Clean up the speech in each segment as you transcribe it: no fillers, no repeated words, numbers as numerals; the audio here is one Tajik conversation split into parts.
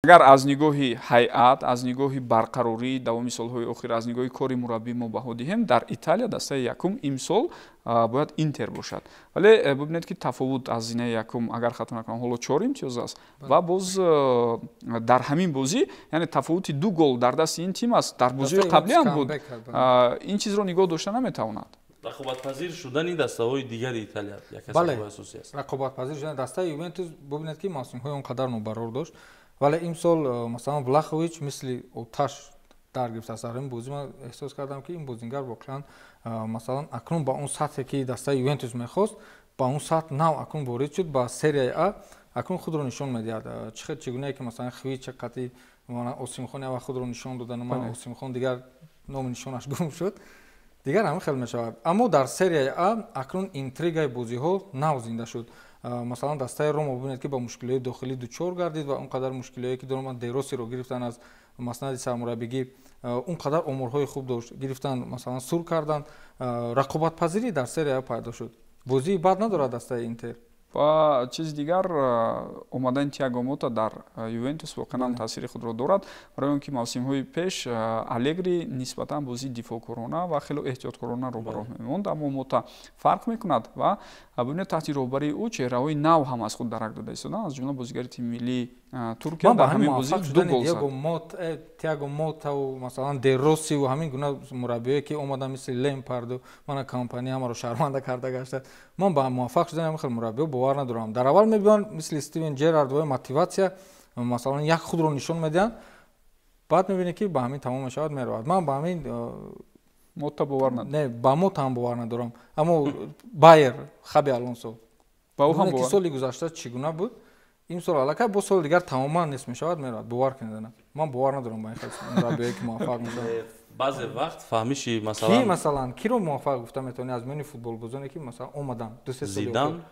Агар аз нигоҳи ҳайат, аз нигоҳи барқарории давоми солҳои охир, аз нигоҳи кори мураббӣ мо баҳо диҳем, дар Италия дастаи якум имсол бояд Интер бошад. Вале бибинед, ки тафовут аз зинаи якум, агар хато накунам, ҳоло чор имтиёз аст ва боз дар ҳамин бозӣ, яъне тафовути ду гол дар дасти ин тим аст. Дар бозиҳои қаблӣ ҳам буд, ин чизро нигоҳ дошта наметавонад. Рақобатпазир шудани дастаҳои дигари Италия як Бале, асосӣ аст. Рақобатпазир шудани дастаи Ювентус. Бубинед, ки мавсимҳои он қадар нобарор дошт, вале имсол масалан, Влахович мисли оташ дар гирифтааст. Дар ин бозӣ ман эҳсос кардам, ки ин бозингар воқеан, масалан, акнун ба он сатҳе, ки дастаи Ювентус мехост, ба он сатҳ нав акнун ворид шуд. Ба Серияи А акнун худро нишон медиҳад. Чӣ гунае ки, масалан, Хвича қатъи Осимхон ява худро нишон додану ман Осимхон дигар номи нишонаш гум шуд, дигар ҳамин хел мешавад. Аммо дар Серияи А акнун интригаи бозиҳо нав зинда шуд. Масалан, дастаи Рома, бубинед, ки ба мушкилиҳои дохилӣ дучор гардид ва он қадар мушкилиҳое, ки дорам, Де Россиро гирифтан аз маснади сармураббигӣ, он қадар оморҳои хуб дошт, гирифтан, масалан, сур карданд. Рақобатпазирӣ дар Серия пайдо шуд, бозии бад надорад дастаи Интер. Ва чизи дигар, омадани Тиаго Мота дар Ювентус воқеан ҳам таъсири худро дорад, барои он ки мавсимҳои пеш Алегри нисбатан бозии дифоъкорона ва хело эҳтиёткоронаро ба роҳ мемонд, аммо Мота фарқ мекунад ва бибинед, таҳти роҳбарии ӯ чеҳраҳои нав ҳам аз худ дарак дода истоданд, аз ҷумла бозигари тими миллии Туркия дар ҳамин бозӣ ду гол зад. Тиаго Мотаву, масалан, Де Россиву ҳамин гуна мураббиое, ки омаданд, мисли Лемпарду, мана Компания ҳамаро шарманда карда гашта. Ман ба муваффақ шудани ҳамин хел мураббиҳо бовар надорам. Дар аввал мебиёнд, мисли Стивен Джерард ва мотиватсия, масалан, як худро нишон медиҳанд, баъд мебинед, ки ба ҳамин тамом мешавад, меравад. Ман ба ҳамин Мота бовар надорам. Не, ба Мота ҳам бовар надорам, аммо Байер, Хаби Алонсо, ба ӯ ҳам ки соли гузашта чӣ гуна буд, имсол аллакай бо соли дигар тамоман нест мешавад, меравад. Бовар кунед, ман бовар надорам ба ин хел мураббие, ки муваффақ мешавад. Баъзе вақт фаҳмиши, масалан, ки, масалан, киро муваффақ гуфта метавонӣ аз миёни футболбозоне, ки, масалан, омаданд ду-се соли? Зидан.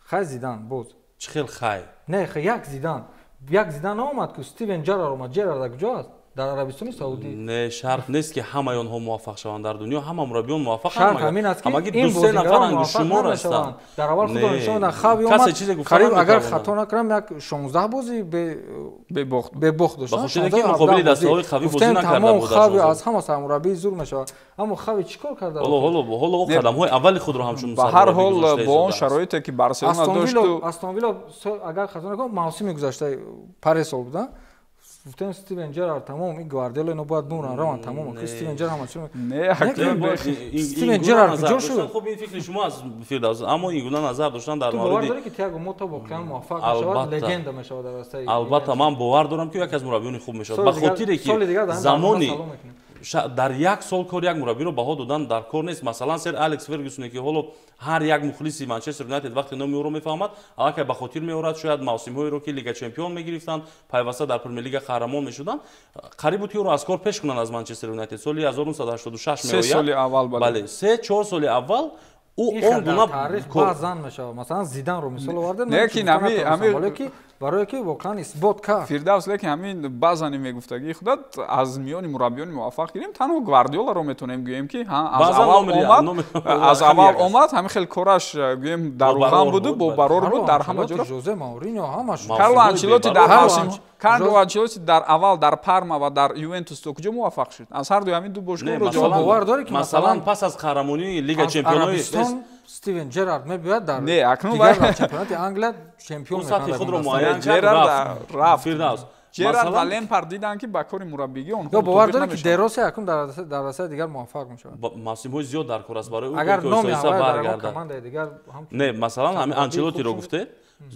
Хай, Зидан боз. Чӣ хел хай? Не, як Зидан, як Зидан наомад ку, Стивен Ҷерард омад. Ҷерард куҷо аст? Дар Арабистони Саудӣ. Не, шарт нест, ки ҳамаи онҳо муваффақ шаванд. Дар дунё ҳама мураббиён муваффақ Шарт ҳамин аст, ки ин ду-се нафар ангуштшумор ҳастанд. Дар аввал худро нишон доданд. Хави омад, қариб, агар хато накунам, як 16 бозӣ бебохт. Бебохт дошт. Ба хотире ки муқобили дастаҳои қавӣ бозӣ накарда буд. Хави аз ҳама сармураббии зур мешавад, аммо Хави чӣ кор карда? Ҳоло ӯ қадамҳои аввали худро ҳамчун Ба ҳар ҳол, бо он шароите, ки Барселона дошту Астон Вилла, агар хато накунам, мавсими гузашта, паресол буда, гуфтем Стивен Ҷерард тамом, ин Гвардиола, ино бояд бумран, раванд, тамом. Стивен Ҷерард ҳама чиро Не. Стивен Ҷерард куҷо шуд? Хуб, ин фикри шумо аст, Фирдавс, аммо ин гуна назар доштан дар Ту бовар дорӣ, ки Тиаго Мота воқеан муваффақ мешавад, легенда мешавад дар дастаи? Албатта, ман бовар дорам, ки яке аз мураббиёни хуб мешавад, ба хотире ки замони дар як сол кор як мураббиро баҳо додан дар кор нест. Масалан, сер Алекс Фергюсоне, ки ҳоло ҳар як мухлиси Манчестер Юнайтед вақте номи ӯро мефаҳмад, аллакай ба хотир меорад шояд мавсимҳоеро, ки Лига Чемпион мегирифтанд, пайваста дар Премер-лига қаҳрамон мешуданд. Қариб буд, ки ӯро аз кор пеш кунанд аз Манчестер Юнайтед. Соли 1986 меояд, бале, 3-4 соли аввал ӯ он гуна баъзан мешавад. Масалан, Зиданро мисол оварда, лекин ҳами барое ки воқеан исбот кард. Фирдавс, лекин ҳамин баъзани мегуфтагии худат, аз миёни мураббиёни муваффақ гирем, танҳо Гвардиоларо метавонем гӯем, ки аз аввал омад, ҳамин хел кораш, гӯем, дар руған буду бо барор буд дар ҳама ҷо. Жозе Мауриньо ҳамаш. Карло Анчелоти дар мавсим, Карло Анчелоти дар аввал дар Парма ва дар Ювентус то куҷо муваффақ шуд? Аз ҳар дуи ҳамин ду бошгоҳро Бовар дорӣ, ки масалан, пас аз қаҳрамонии Лига Чемпионои Стивен Ҷерард мебиёяд, дар Не, акнун дигар дар чемпионати Англия чемпион. Сатҳи худро муайян Ҷерард рафт. Фирдавс. Ҷерард ва Лемпард диданд, ки ба кори мураббигӣ онҳо Ё бовар дорӣ, ки Де Росси акнун дар дастаи дигар муваффақ мешавад? Мавсимҳои зиёд дар кор аст барои ӯ. Агар номи баргардад командаи дигар. Не, масалан, ҳамин Анчелотиро гуфте,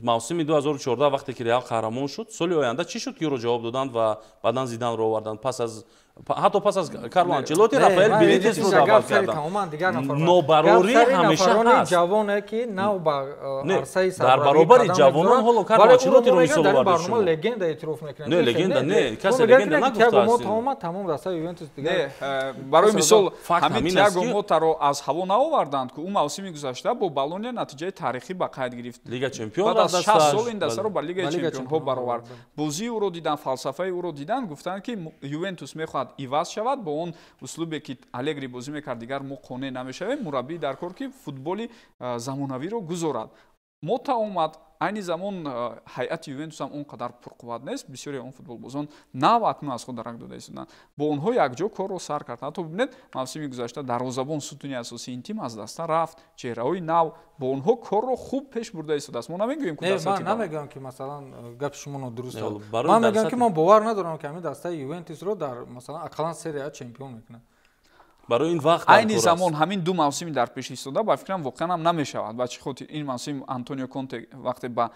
мавсими 2014, вақте ки Реал қаҳрамон шуд, соли оянда чӣ шуд, ки ӯро ҷавоб доданд ва баъдан Зиданро оварданд? Пас аз, ҳатто пас аз Карло Анчелоти, Рафаэл Бенитесро даъват карданд. Нобарорӣ ҳамеша ҳаст. Ҷавоне, ки нав ба арсаи Дар баробари ҷавонон ҳоло Карло Анчелотиро мисол овард шумо. Легенда эътироф мекунад. Не, легенда не, касе легенда нагуфтааст. Тамом, дастаи Ювентус дигар. Барои мисол, ҳамин Тиаго Мотаро аз ҳаво наоварданд, ки ӯ мавсими гузашта бо Болония натиҷаи таърихӣ ба қайд гирифт. Лига Чемпион. Баъд аз 60 сол ин дастаро ба Лигаи Чемпионҳо баровард. Бозии ӯро дидан, фалсафаи ӯро дидан, гуфтанд, ки Ювентус мехоҳад иваз шавад, бо он услубе, ки Алегри бозӣ мекард, дигар мо қонеъ намешавем, мураббии дар кор, ки футболи замонавиро гузорад. Мота омад. Айни замон ҳайати Ювентус ҳам он қадар пурқувват нест. Бисёре он футболбозон нав акнун аз худ дарак дода истоданд. Бо онҳо якҷо корро сар кард. Ҳатто бибинед, мавсими гузашта дарвозабон, сутуни асосии ин тим, аз даста рафт. Чеҳраҳои нав бо онҳо корро хуб пеш бурда истодааст. Мо намегӯем. Ман намегӯям, ки масалан гапи шумо нодуруст аст. Ман мегӯям, ки ман бовар надорам, ки ҳамин дастаи Ювентусро дар масалан ақаллан Серия А чемпион мекунад. Барои ин вақт. Айни замон ҳамин ду мавсими дар пеш истода, ба фикрам, воқеан ҳам намешавад. Ба чӣ хотир? Ин мавсим Антонио Конте вақте ба,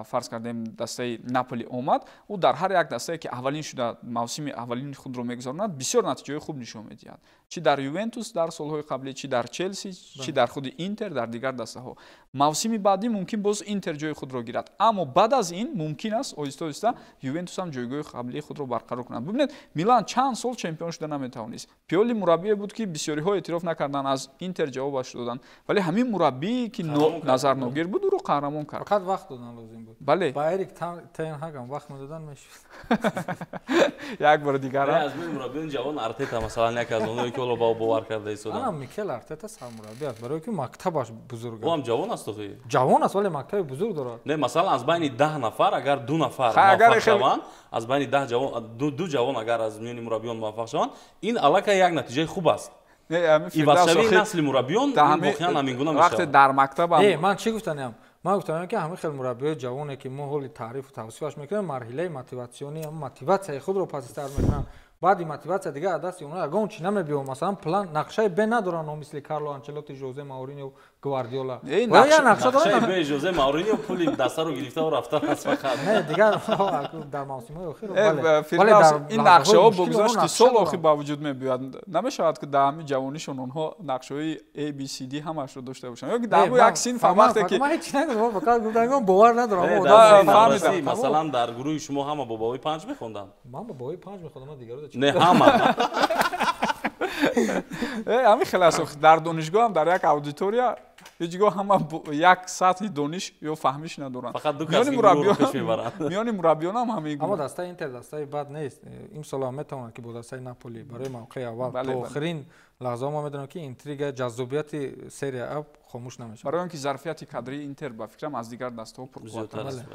фарз кардем, дастаи Наполи омад, ӯ дар ҳар як дастае, ки аввалин шуда мавсими аввалини худро мегузаронад, бисёр натиҷаҳои хуб нишон медиҳад, чӣ дар Ювентус дар солҳои қаблӣ, чӣ дар Челси, чӣ дар худи Интер, дар дигар дастаҳо. Мавсими баъдӣ мумкин боз Интер ҷои худро гирад, аммо баъд аз ин мумкин аст оҳиста оҳиста Ювентус ҳам ҷойгоҳи қаблии худро барқарор кунад. Бибинед, Милан чанд сол чемпион шуда наметавонист. Пиоли мураббие буд, ки бисёриҳо эътироф накарданд, аз Интер ҷавобаш доданд, вале ҳамин мураббие, ки назарногир буд, ӯро қаҳрамон кард. Фақат вақт додан лозим буд. Бале. Ба Эрик тен Ҳагам вақт медодан, мешуд. Як бори дигар. Аз миёни мураббиёни ҷавон Артета, масалан, яке аз онҳое, ки ҳоло ба ӯ бовар карда истодаанд. Ана Микел Артета сармураббӣ аст, барое ки мактабаш бузург. Ӯ ҳам ҷавон аст охи. Ҷавон аст, вале мактаби бузург дорад. Не, масалан, аз байни 10 нафар агар ду нафар муваффақ шаванд, аз байни 10 ҷавон ду ҷавон агар аз миёни мураббиён муваффақ шаванд, ин аллакай як натиҷаи хуб аст. Ивазшавии насли мураббиён воқеан ҳамин гуна мешавад. Вақте дар мактаб. Не, ман чӣ гуфтаниям? Ман гуфтаниям, ки ҳамин хел мураббиёи ҷавоне, ки мо ҳоли таърифу тавсифаш мекунем, марҳилаи мотиватсионӣ, мотиватсияи худро паси сар мекунанд. Баъди мотиватсия дигар аз дасти онҳо ягон чӣ намебиёд. Масалан, план, нақшаи Б надоранд, мисли Карло Анчелоти, Жозе Мауриньо, Гвардиола. Нақшаи Б Жозе Мауриньо пули дастаро гирифтаву рафтан аст фақат. Не, дигар дар мавсимҳои охир. Ин нақшаҳо бо гузашти сол охир ба вуҷуд мебиёяд. Намешавад, ки дар ҳамин ҷавонишон онҳо нақшаҳои A, B, C, D ҳамашро дошта бошанд ё ки дар ҳамон як синф вақте ки Ман ҳеҷ нагуфтам, фақат гуфтам, бовар надорам. Масалан, дар гурӯҳи шумо ҳама бо баҳои 5 мехонданд? Ман бо баҳои 5 мехондам, ман дигаро. Не, ҳама. Ҳамин хел аст. Дар донишгоҳ ҳам дар як аудитория ҳеҷ гоҳ ҳама як сатҳи дониш ё фаҳмиш надоранд. Фақат ду кас пеш мебаранд. Миёни мураббиён ҳам ҳамин. Аммо дастаи Интер дастаи бад нест. Имсол ҳам метавонад, ки бо дастаи Наполи барои мавқеи аввал то охирин лаҳзаҳо. Мо медонем, ки интрига, ҷаззобияти Серия А хомӯш намешавад. Барои он ки зарфияти кадрии Интер, ба фикрам, аз дигар дастаҳо пурқувваттар аст.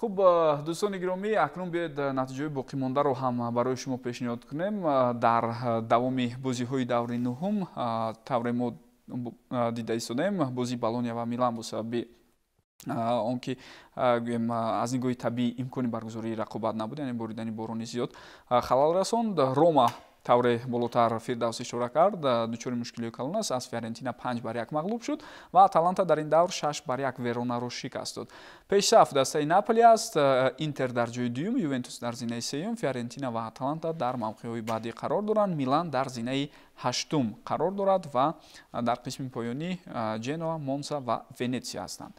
Хуб, дӯстони гиромӣ, акнун биёед натиҷаҳои боқимондаро ҳам барои шумо пешниҳод кунем. Дар давоми бозиҳои даври нуҳум, тавре мо дида истодаем, бозии Болония ва Милан бо сабаби он ки, гӯем, аз нигоҳи табиӣ имкони баргузории рақобат набуд, яъне боридани борони зиёд халал расонд. Рома, тавре болотар Фирдавс ишора кард, дучори мушкилиҳои калон аст, аз Фиорентина 5-1 мағлуб шуд ва Аталанта дар ин давр 6-1 Веронаро шикаст дод. Пешсаф дастаи Наполи аст, Интер дар ҷои дуюм, Ювентус дар зинаи сеюм, Фиорентина ва Аталанта дар мавқеъҳои баъдӣ қарор доранд. Милан дар зинаи ҳаштум қарор дорад ва дар қисми поёнӣ Ҷеноа, Монса ва Венетсия ҳастанд.